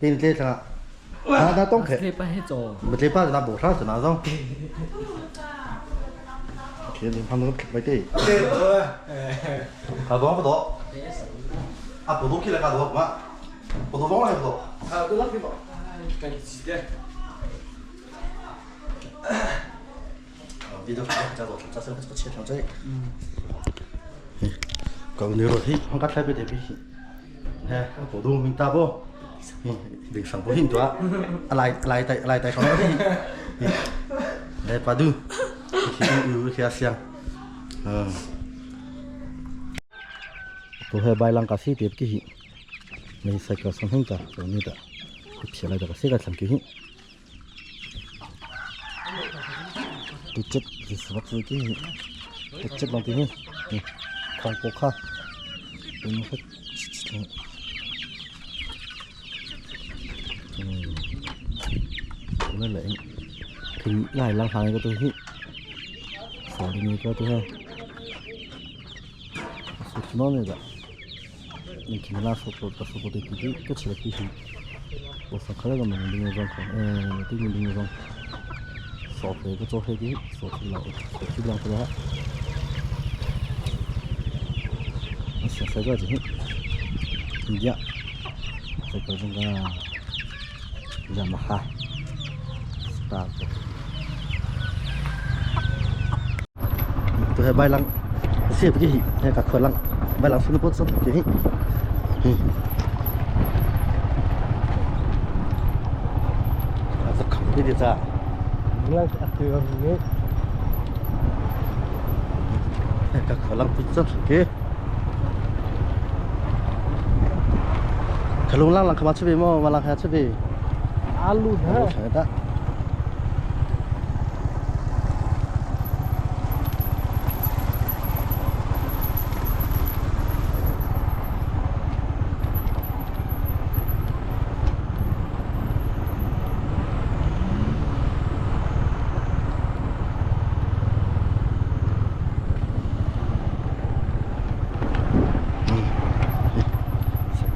Tin tle tla. Na na tong khe. Mà tle pa na bo sha na zong. Khi ni phang ngam bai te. Ka dong do. A bo do ki la ka do ma. Bo do dong la do. A do la ki ba. Kan chi de. Video cha do cha se ko che thang chai. Ka ni ro hi phang ka thlai be de bi. He, bo do ming ta bo. Đừng sang bố hình tua. Lại lại tay lại tay không nói đi. Đây pa du. Khi u khi siang. Tu he bai lang ka si tep ki hi. Nei sai ka sang hing ta to ni ta. Phia lai ta ka si ka thlam ki hi. Tu chet hi sabak su ki hi. Tu chet lang ti hi. Khong po kha. Tu ni kha tu le thing lai lang hang ka tu hi. Sa ni ka tu he. Su no ne da. Ni kin la so po ta so po te ki ka chila ki hi. 我上看那个门的那种，对门的那种，少飞个做飞机，少去了，少去两个了。我想帅哥进，你讲，帅哥这个雅马哈，star。tôi hay bay lăng xe cái gì hay cả khởi lăng bay lăng xuống bớt xong cái gì à không biết đi ra Lang atu ni. cả khởi lăng phí rất cái khởi lung lăng lăng không mà bị mà mà lăng hay bị Alu Alu dah. thế đó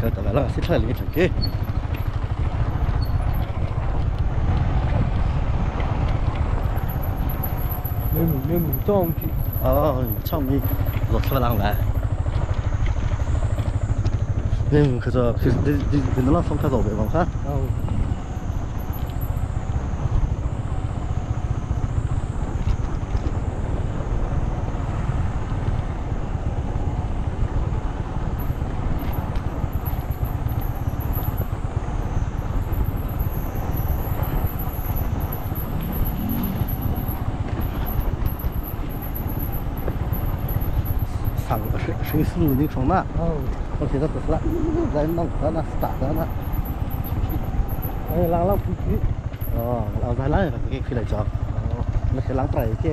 cái tao là xích lại liền cái Ni ni mu tong ki. ờ trong đi rồi thôi lang lại nên 그저 그 그, 그, 그, 그, 그, 그, Oh. 上生死路你说嘛？ Oh. 我现在不是了，在弄他那是打的那， Eh lang lang putih. 哦，老在那个可以来叫，那是浪白个，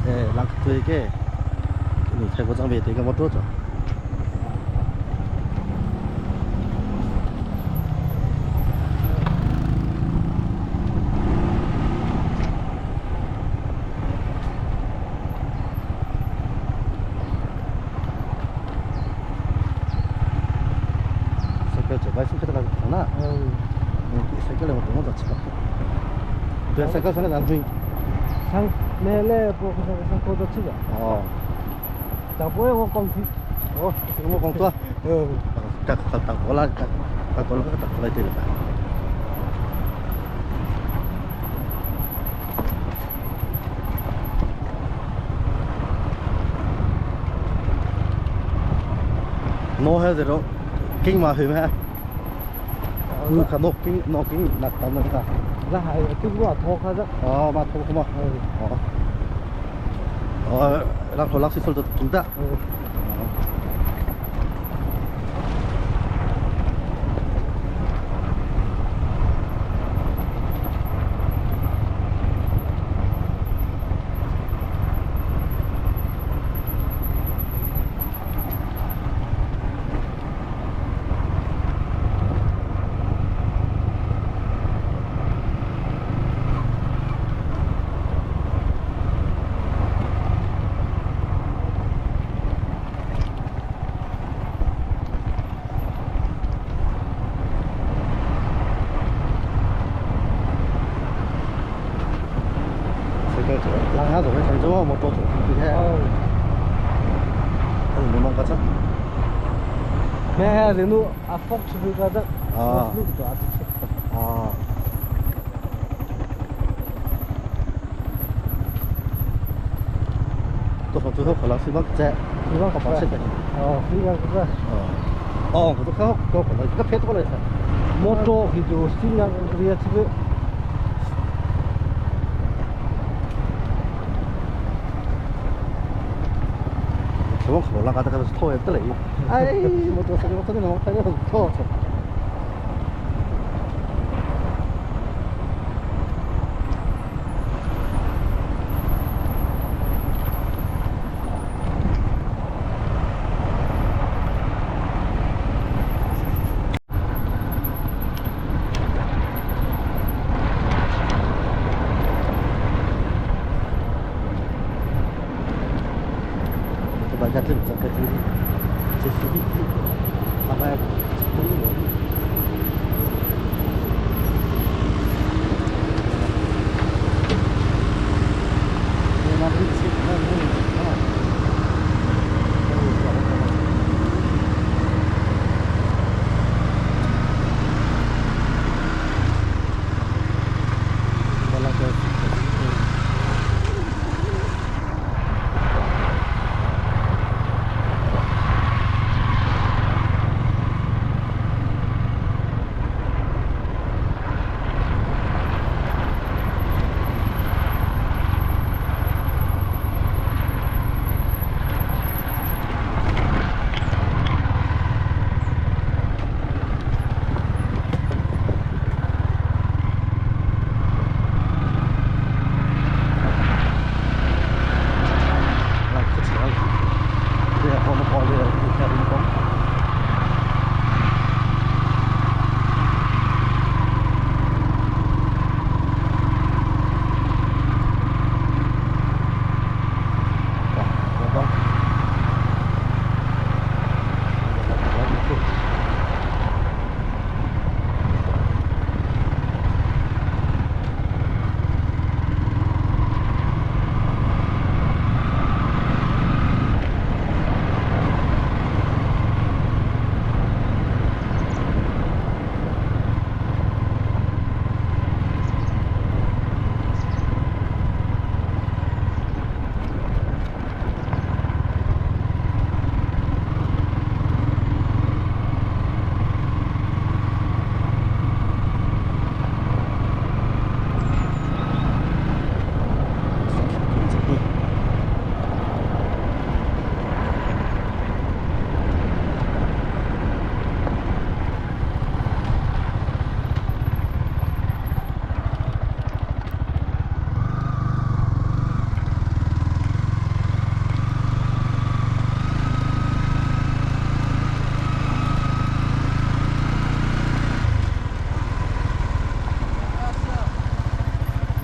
哎，浪对个，你泰国装备这个我做做。这个这边是这个哪？ Oh. 색깔을 못 보면 좋지. 그 색깔 생각 안 돼. Sang mele po sang sang ko do chi. 어. Tak boleh wo kong ki. 어, 이거 공투. Oh. 딱 딱 올라 딱 올라 딱 올라 되겠다. nó hay gì đó kinh mà hủy mẹ cứ cả nó kinh nó kinh nặng tao nó cả Lah hai tu gua thok ha ja. ờ mà thôi không mà Oh. ờ ờ đang hồi lắc xí xô chúng ta Oh. 네, 레노 아 폭스 가자. 아. 도 아직 아. 都从最后可能是帮这， 이거 好吧，这个。 어, 그냥 그거. 哦，我都看好，搞可能一个拍多了一 모토 기조 스팅랑 우리가 지금 希望可能那个这个是讨厌得嘞。哎，我这我这个我看见很错。这把家这这个这这是的，大概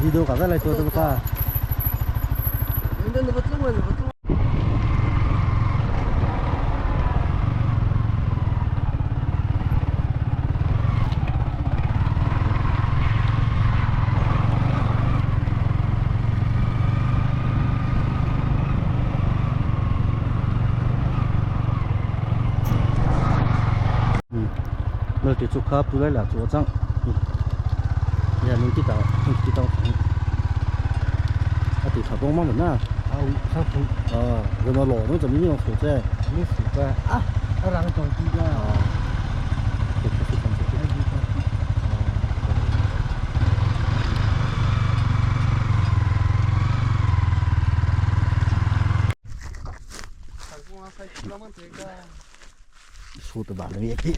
你都刚才来做这个啥？嗯，那得做卡不来了，做账。嗯，你看能地道，能地道。啊，对，他帮忙的呢。 아, 상품 啊，那么老东怎么样所在？ 미스 아, 나랑 정기가 啊，对，非常这个。说的吧，那也给。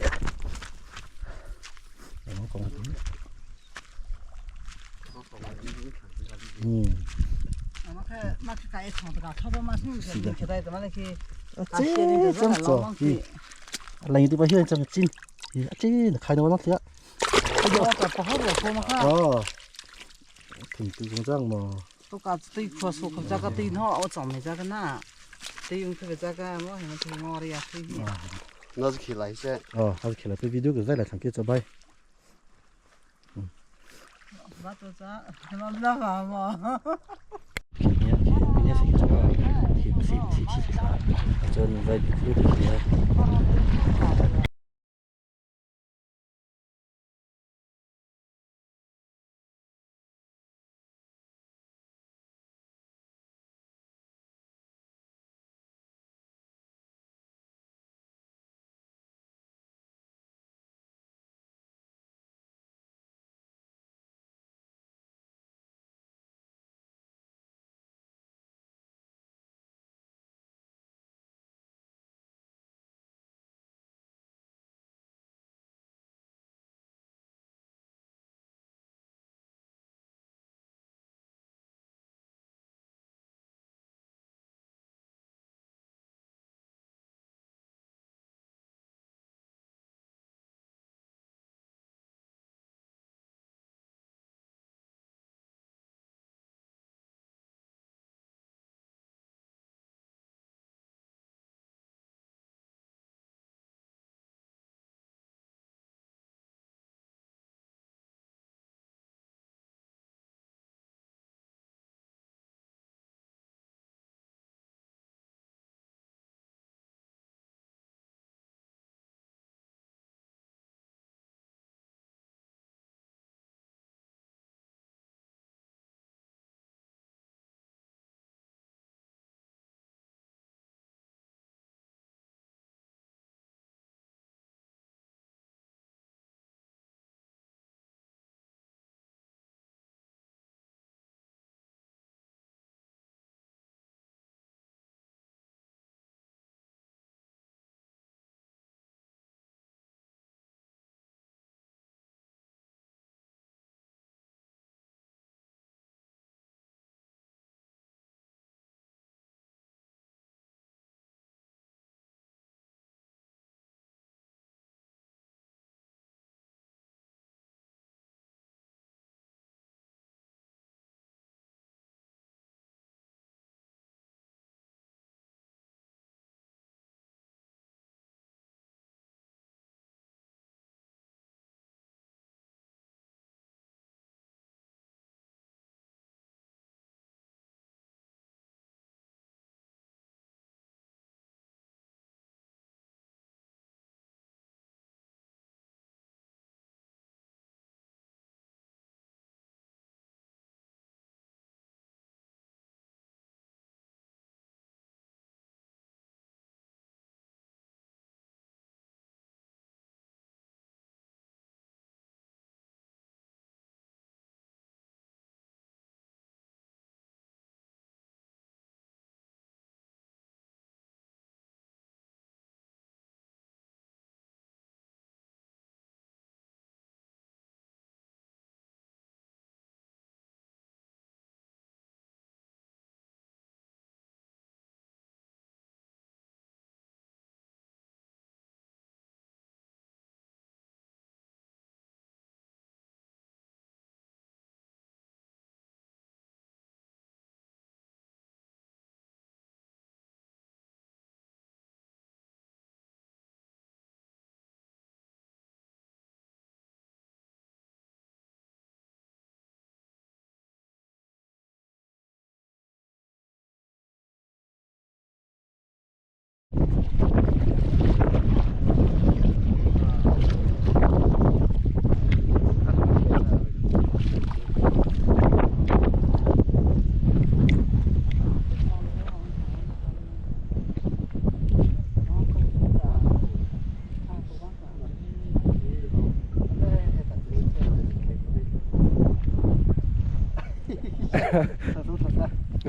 嗯。这这么走，嗯，来的把现在这么近，这开的我那天，哦，挺对这样嘛。 都搞对可说可这个对那我怎么这个呢？对用这个这个我还没听我的呀，对。那是起来噻。哦，还是起来对 video 个再来看给做呗。 我都这，那那嘛嘛。 明天明天谁做？谁谁谁谁啥？ Cun voi ti khi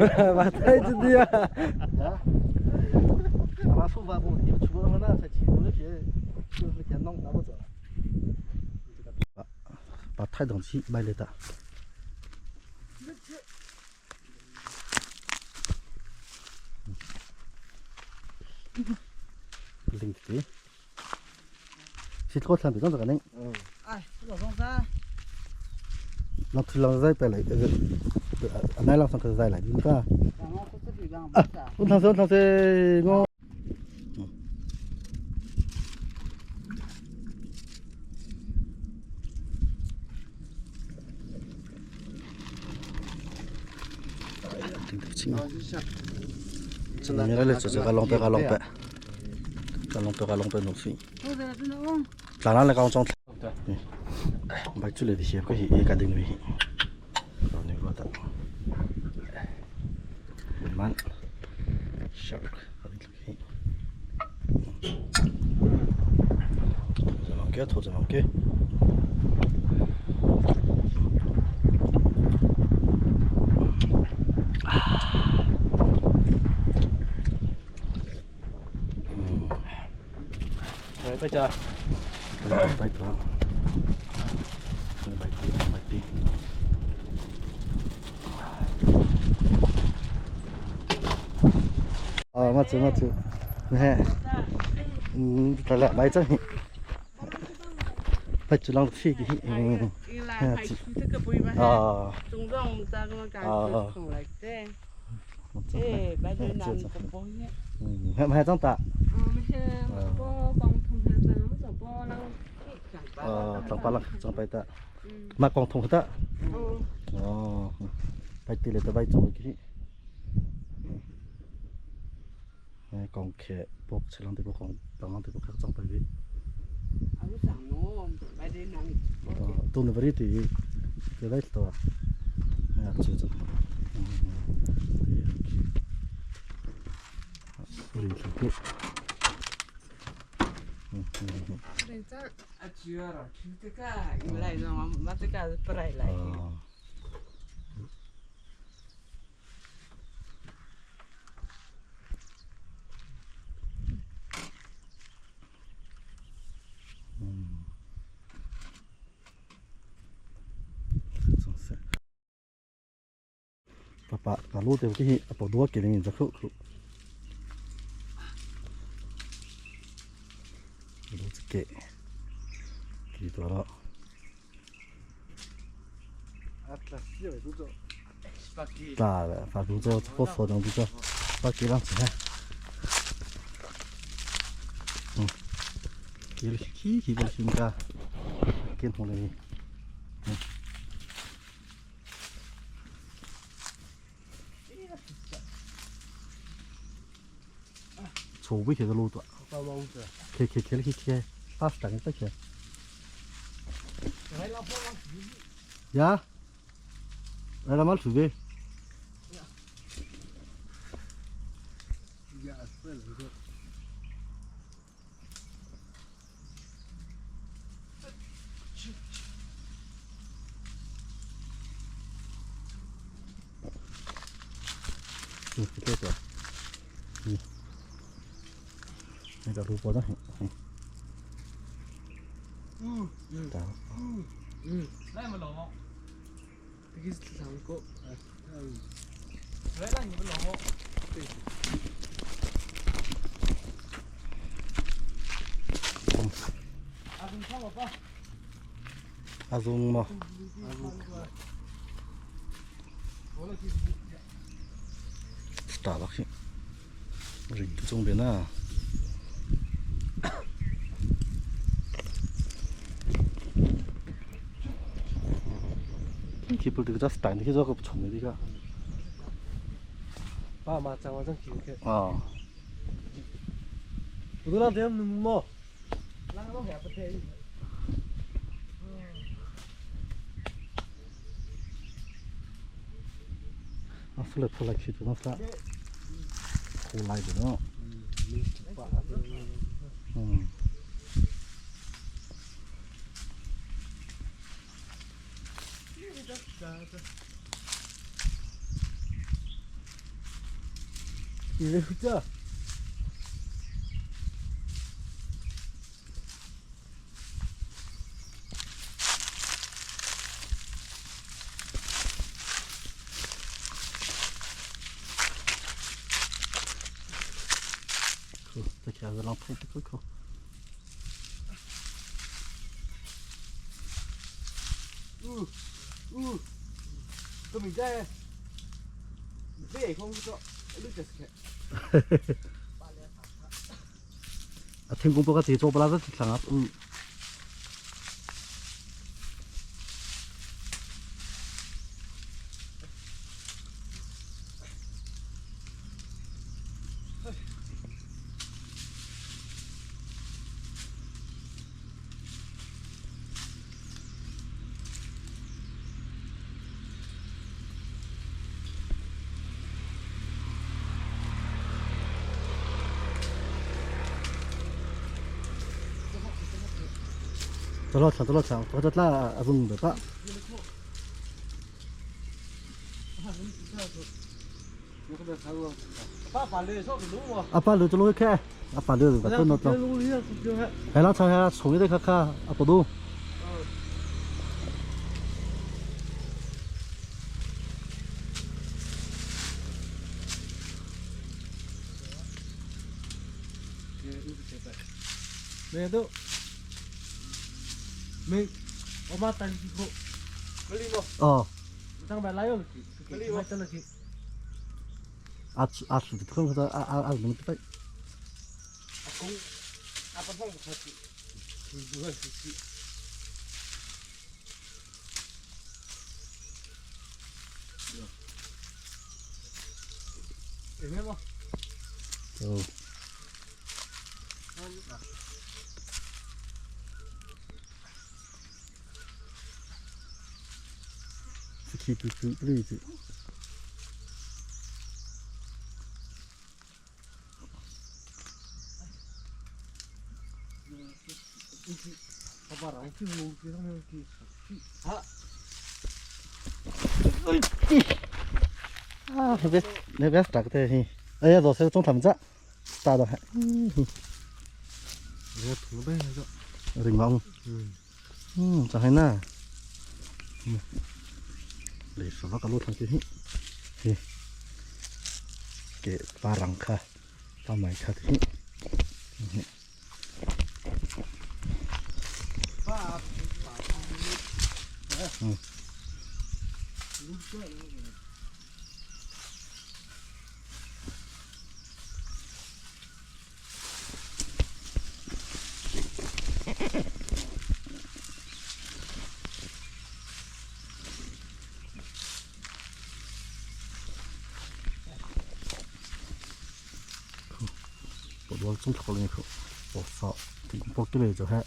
把太子的呀！把手法不你出了那才起，我就觉得就是电脑拿不走。把太阳器买来的。零的，是多长？比这个零。哎，老松山。那去老在白来，那老上可是在来，你看。啊，我当时当时我。哎呀，挺得劲。Ka long pe ka long pe ka long pe ka long pe nu fi tla la ka chong bai chu le di hi ko hi e ka ding wi hi ni ro ta man shark hi thoja thoja ke Rồi bây giờ. Bay to. Bay tí, bay tí. À, mắt chú, mắt chú. Nè. Ừ, lại bay chắc. Bay chú long phi cái. À. À. 哎，白对南个包呢？嗯，还还长大。 哦，长巴了，长白的。马光通的。哦，白地里的白做个。哎，光开，包吃两点不光，当两点不开长白的。啊，我长哦，白对南。哦，都那边的，这来多。哎呀，就这。嗯。 啊，主要了，这个原来让我们这个是不来来。嗯，真是。爸爸，把路对不起，把路给你，这口口。路子给，给多了。大了，发路走，不说东西走，把给两次看。嗯，给了，给给个新家，给同的。嗯。错不开的路段。开开开了开开，把上个开。呀，来了吗？准备。嗯，这个，嗯，那个萝卜的很，嗯嗯嗯嗯，来嘛老王，这个是唱歌。来了你们老王，对。阿公看我吧。阿公嘛。打了去，人都中边呐。기불 되게 자스 땅 이렇게 저거 붙였네 네가. 爸妈在我这去去。啊。我都让他们摸。那个还不得。 아, 플랫 플랫 키도 나 플랫. 콜라이드너. 음. 你这。 这开始让喷这个。嗯嗯，都没在，别空做，你这是。啊，天公伯个这做不拉子上啊，嗯。走了长，走了长，我这拉阿公的吧。阿爸路走路开，阿爸路走路走。哎，那长下冲一点看看，阿不多。没都，没，我妈担心过。哦。阿阿叔的头，阿阿阿龙的。阿公，阿爸放不下去，不会出去。有没？哦。是去去去去。啊，那边那边大个的嘿，哎呀，老师种他们这，打的还，嗯，我土呗那个，有点忙，嗯，咋还呢？嗯，来说那个路上去，嘿，给巴朗卡，巴麦卡的，嗯。嗯。我多种头了一口，我操，这个包给了就还啊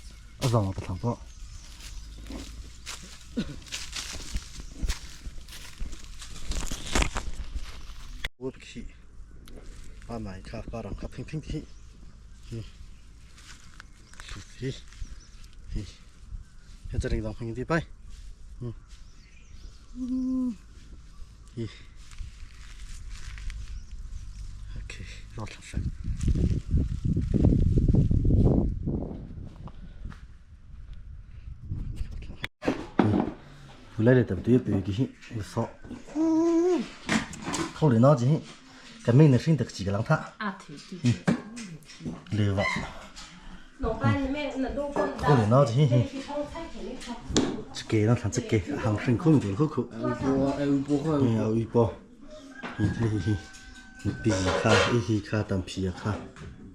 让我不糖包。我不去，把买卡把让卡平平去，嗯，嘿，嘿，现在这个让朋友的拜，嗯，嗯，嘿，OK，绕长山。回来了，对不对？不给我烧。好的，脑筋，这没能省得几个人他。啊，对对。六万。好的，脑筋。这个让他这个，还省空点口口。嗯，微波，嘿嘿嘿，你比卡，一起卡当皮卡，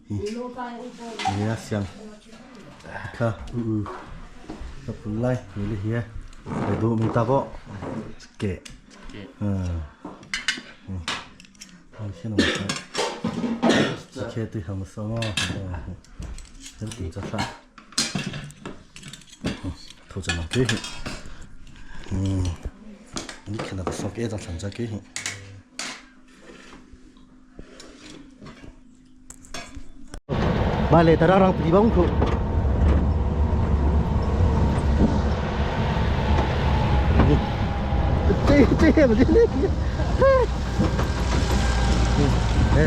嗯，你也香，卡，嗯嗯，那不来，你那些。để đồ mình ta có kệ ừ ừ xin lỗi cái tôi không sao mà cái tiền cho ta thôi cho nó cái ừ你看那个烧给张长者给。Balik terarang pergi bangku. 这这也不对，哎，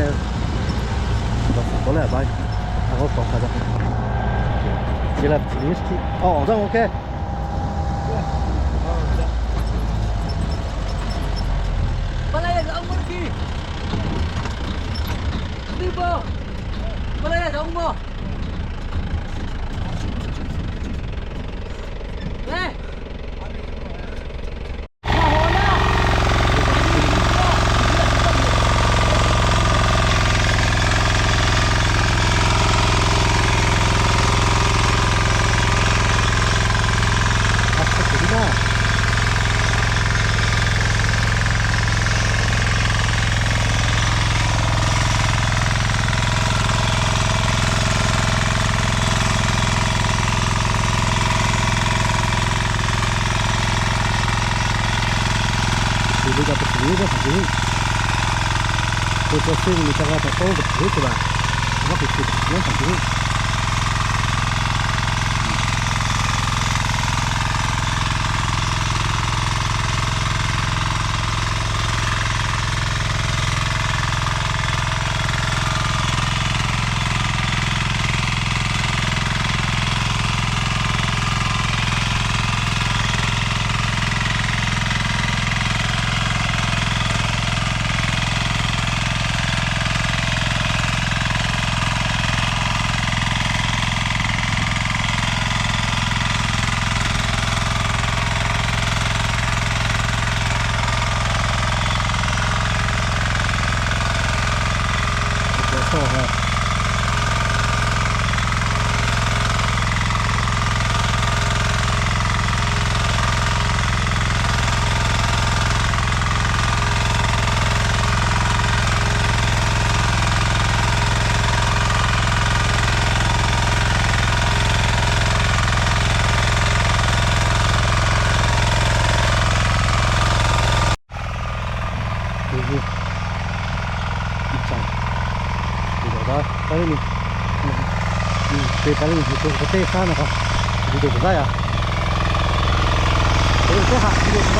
过来吧，我搞啥子？进来进去，哦，这 OK。过来个ông kia, đi bộ. Qua đây là ông bộ. Đây. 这这水里这个在烧的不是吧？我给去，我上去。你对咱们这个对山那个，你都不在啊？这个这哈，你都不在。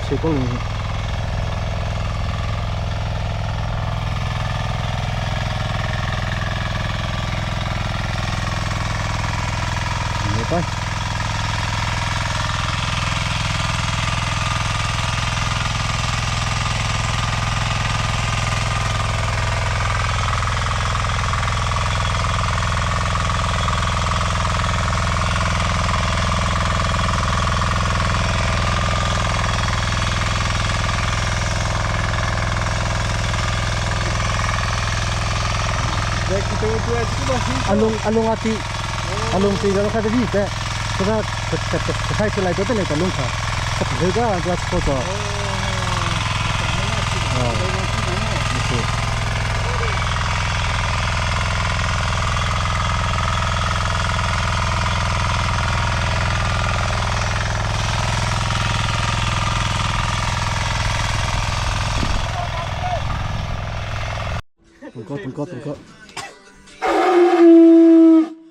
切过了。没关。 alung alung ati alung ti ga kha de bi te ka ka ka khai se lai to te le ka lung kha ka phe ga ga ko to 동거 동거 동거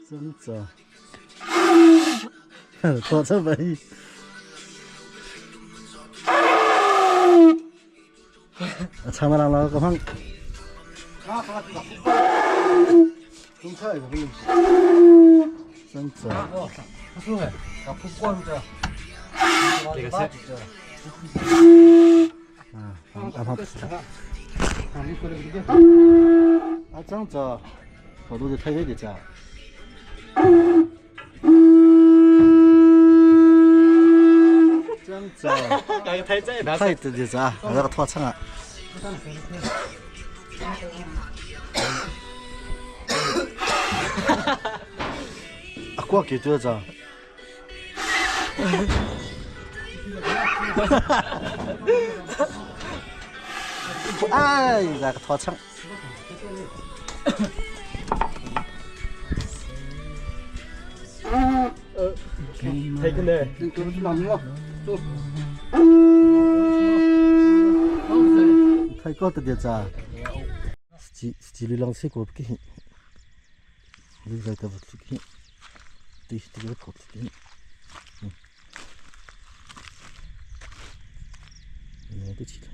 진짜 더 잡아 이 참아라 나가 황 진짜 아, 啊，这样子，好多就太贵的价。这样子，太对的啊，那个拖长啊。啊，过给多少？哎，那个拖长。太高的点子，几几里浪费过不去，你在这不出去，对，这个跑出去，嗯，嗯，都起来。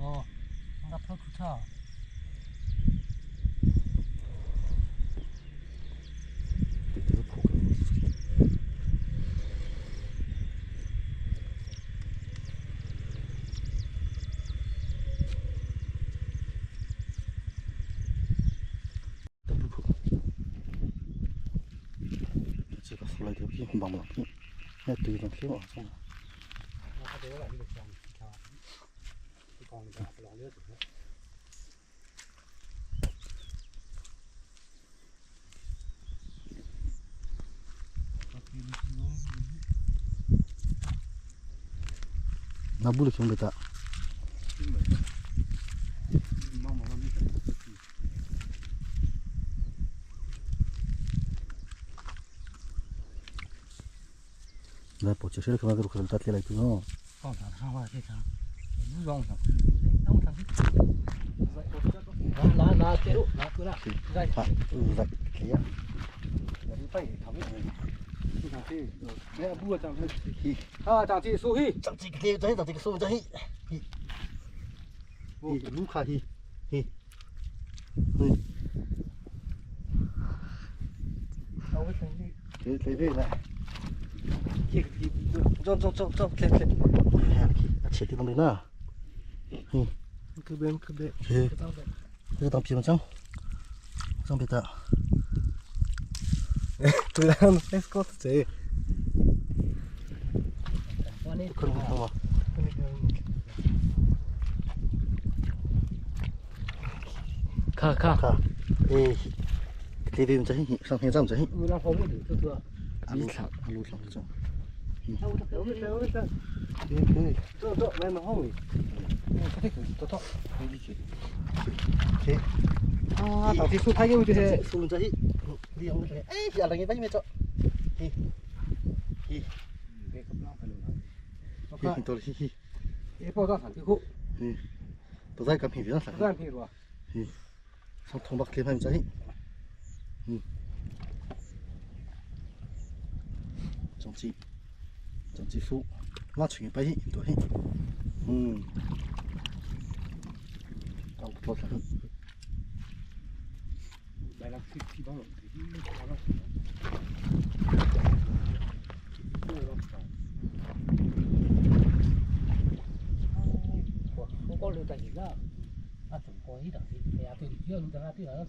哦，那跑出去。对，这个跑出去。这个出来就比忙不了，那对着屁股上。Na bu le chung beta. 来，不就是可能个可能打起来就喏。放上上话这场，你让上，让上去。拿拿这拿过来，来，好，来，可以啊。啊，长这树嘿，长这个，长这个树，长这，嘿，嘿，卢卡嘿，嘿，嗯。对对对，来。走走走走，来来。哎，切地东西呢？嗯。可别可别。这这个当皮毛匠，上别的。对了，那是搞这。可能好吗？卡卡卡，哎，这边这上天上这。我那方面的这个。阿路上，阿路上这种。嗯。可以。走走，来那方面。这个走走，没去。去。啊，到底树太有就是。树这，你用这，哎，下来你把你们走。嘿，嘿。嘿，到了，嘿嘿。一包装上就好。嗯，都在干平上上。干平是吧？嗯，上铜板开饭这，嗯。总之，总之树，我穿白衣对，嗯。到多少？来了，去去帮我。我lưu tại gì đó, à chúng có ý đằng gì, à tôi chưa lưu tại tôi là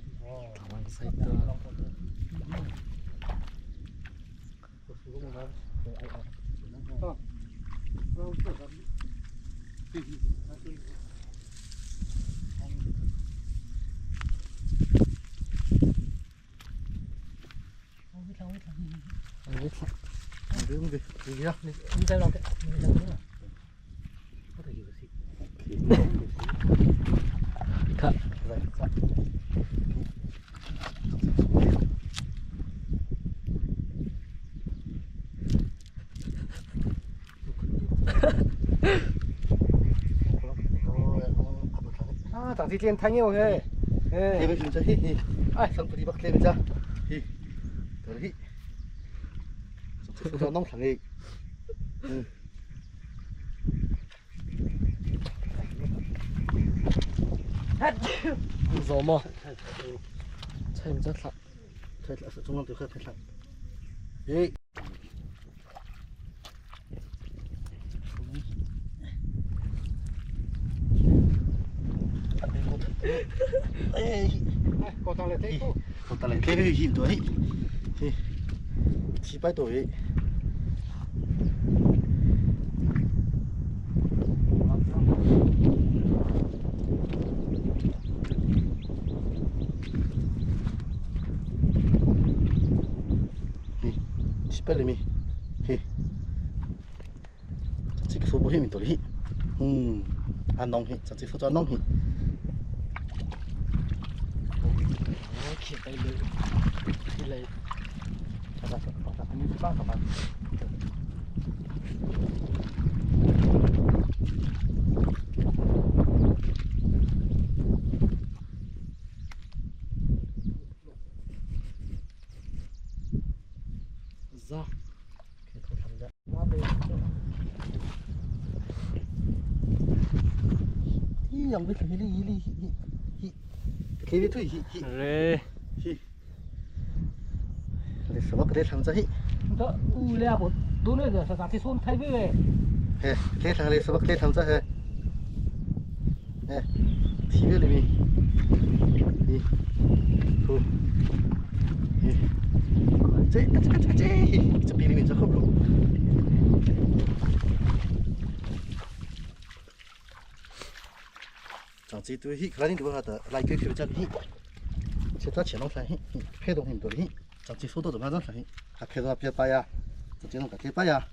看。啊，长这天太牛嘿！哎，哎，上不地把开门子，嘿，得了嘿，这这弄上的，嗯。走嘛？菜唔得辣，菜辣是中央对菜太辣。哎。哎，高档来这个，高档来这个很多嘿，嘿，700多嘿。700里面，嘿，这个说不黑多哩，嗯，啊弄嘿，这这负责弄嘿。起来了，起来。你去帮他吧。 za。 咦，两个小哩哩哩哩，给你推去。嘞。去。你什么给他唱这嘿？这五两个多那个是啥？这送台北嘞。嘿，给唱嘞，什么给唱这嘿？哎，体育里面，咦，好，咦，这这这这这，这边里面这好不？长这对嘿，可能你不晓得，来个去这个嘿，其他钱拢算嘿，配东西多嘿，长这速度怎么样算嘿？还配到别摆呀，这这种个别摆呀。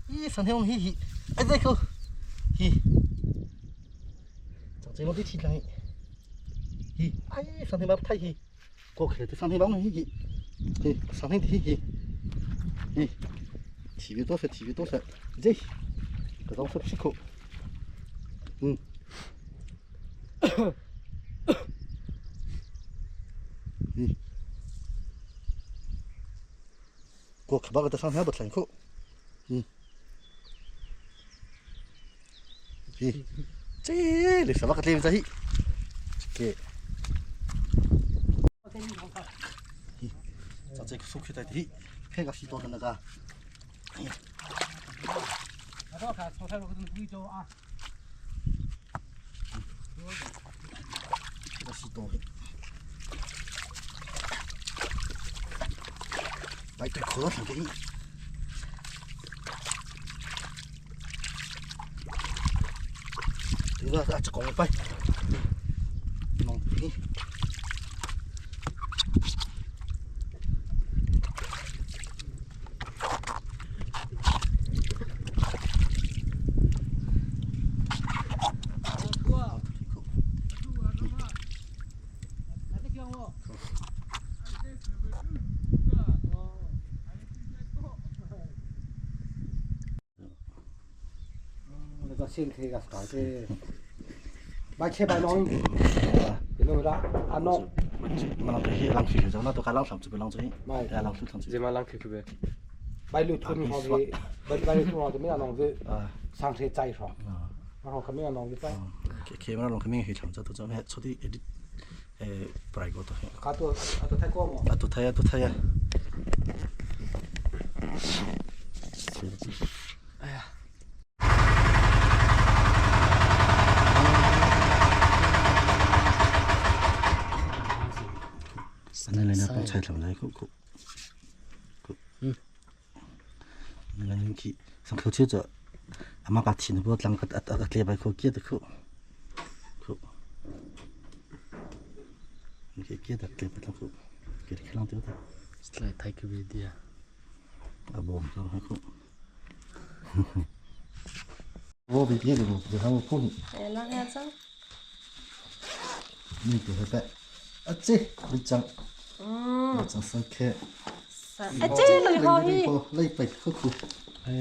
咦，上天我嘿嘿，哎这口，嘿，长这么的体来，嘿，哎，上天把太嘿，过去这上天把我嘿嘿，嘿，上天嘿嘿，嘿，体力多少？体力多少？这，这张是屁股，嗯。嗯，过去把个这上天不太口，嗯。 hi这里什么个地方在？这个，嘿，咱这个手去在地，看个西多的那个，哎呀，这个西多的，来对口上给你。 这个啊，这个摆，弄的。那个先开个搞这，买切白弄，别弄了，阿弄。 mà làm cái làm khi cho nó tôi cái làm làm chụp làm chụp 买 làm chụp làm chụp 这嘛啷开口呗？买六土米好的，买买六土好的，没有弄子，上车载上，然后可没有弄子载。 cái mà làm cái mình thì chẳng cho tôi cho mẹ cho đi edit bài của tôi 卡多阿多太过么？ à tôi thấy tôi thấy 哎呀。 này này nó cũng chạy làm lại cũng cũng cũng này là những cái xong khâu chưa cho mà cái thịt nó bớt lăng cái cái cái bài khâu kia được không không cái kia đặt cái bài không cái cái lăng tiêu đó Slide thay cái video. À bồm sao hay không vô bị kia được được không phun 哎，那个走， 你给他带啊这你讲 嗯， 你讲生开 哎，这个好去， lấy bạch khúc khúc 哎，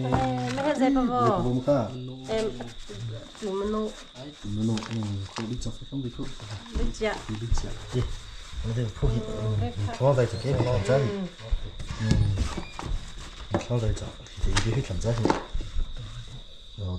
那个在不 lấy 不？ bồm cả 哎，我们弄， nó nó khúc đi chọc không bị khúc 你讲， đi chọc đi nó đây phun nó đây thì cái làm ra nó đây chọc thì cái làm ra thì rồi.